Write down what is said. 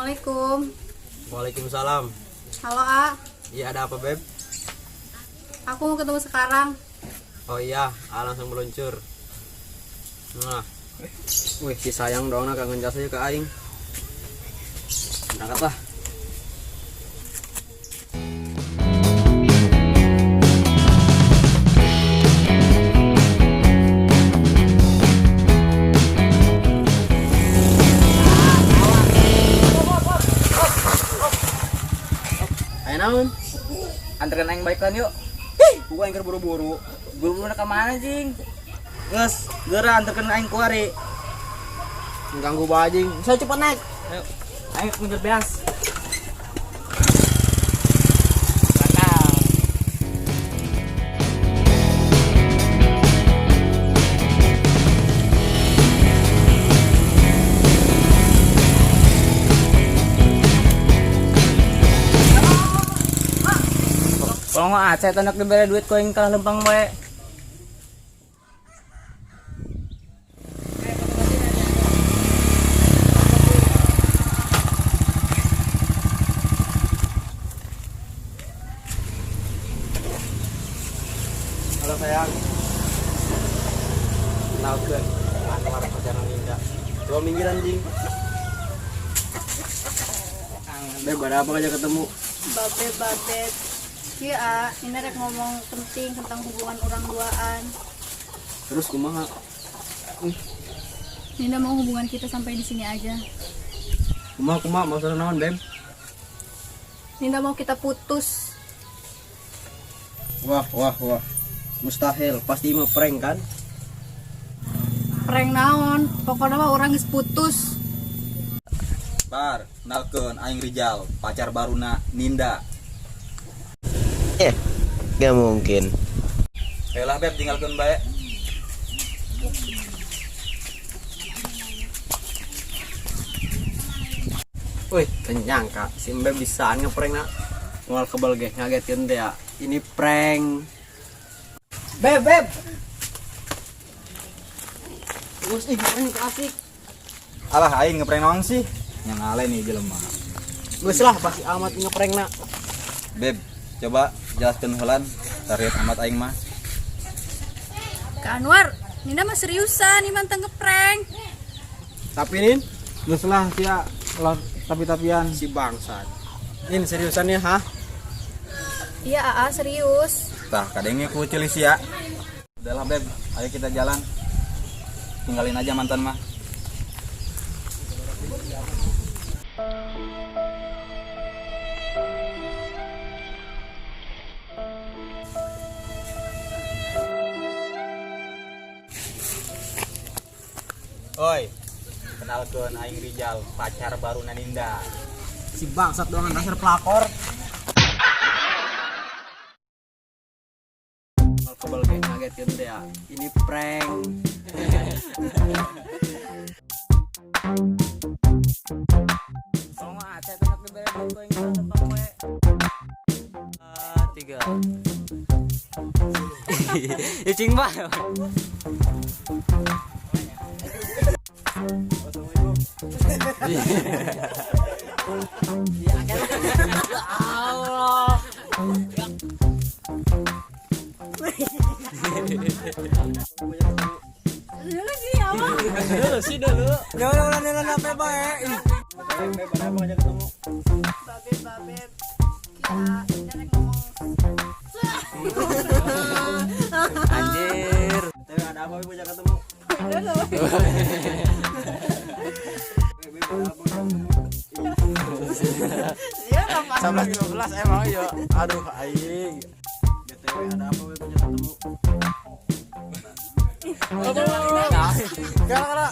Assalamualaikum. Waalaikumsalam. Halo, A. Iya, ada apa, Beb? Aku mau ketemu sekarang. Oh iya, A langsung meluncur. Nah. Wih, si sayang dong, nah kangen jasa ke aing. Berangkat lah. Ayo naon? Anterin aing balikan yuk. Gua aing keur buru-buru. Buru-buru ke mana, jing? Geus, geura anterkeun aing kuari. Ganggu bajing. Saya cepat naik. Ayo, aing ngejar beas. Bakal. Kalau nggak aceh anak diberi duit kau yang kalah lempang bae. Halo sayang. Kenalkeun, Anwar pacaran Linda. Dua mingguan anjing. Beb, ada apa aja ketemu? Babe, babe. Iya, A. Ini rek ngomong penting tentang hubungan orang duaan. Terus kumaha? Ninda mau hubungan kita sampai di sini aja. Kumaha kumaha maksudna naon, Beb? Ninda mau kita putus. Wah, wah, wah. Mustahil, pasti mah prank kan? Prank naon? Pokoknya mah orang geus putus. Bar, kenalkeun aing Rijal, pacar baruna Ninda. Eh, gak mungkin. Ayolah Beb, tinggalkeun bae. Wih, ternyangka si Beb bisa ngeprank nak. Mual kebal ge ngagetkeun teh ya. Ini prank. Beb, Beb. Terus ih prank asik. Alah aing ngeprank naon sih? Yang ngale nih jelema. Geus lah pasti amat ngeprank nak. Beb, coba jelaskeun heulan target amat aing mah. Kak Anwar, Ninda mah seriusan, ini mantan ngeprank. Tapi Nin, Geus lah sia ulah tapi-tapian. si bangsat. Nin seriusan ya, hah? Iya, AA serius. Tah, kadenge ku ceuli sia. Udahlah Beb, ayo kita jalan. Tinggalin aja mantan mah. Oi, kenalkeun aing Rijal, pacar baru Ninda. Si bangsat doangan dasar pelakor. Kebal kayak ngagetkeun teh ya. Ini prank. Kalau nggak aceh anak diberi duit kau yang kalah lempang bae. Tiga. Icing banget. Dulu sih, ya Allah. Dulu sih dulu. Jangan ulah ulah apa bae. Beb, ada apa aja ketemu? Babe, babe. Iya, Ninda rek ngomong. Anjir. Tapi ada apa Beb aja ketemu? Dulu. Beb, Beb, ada apa aja ketemu? Iya, apa? 11 15 emang ya. Aduh aing. BTW ada apa Beb aja ketemu? Kala kala.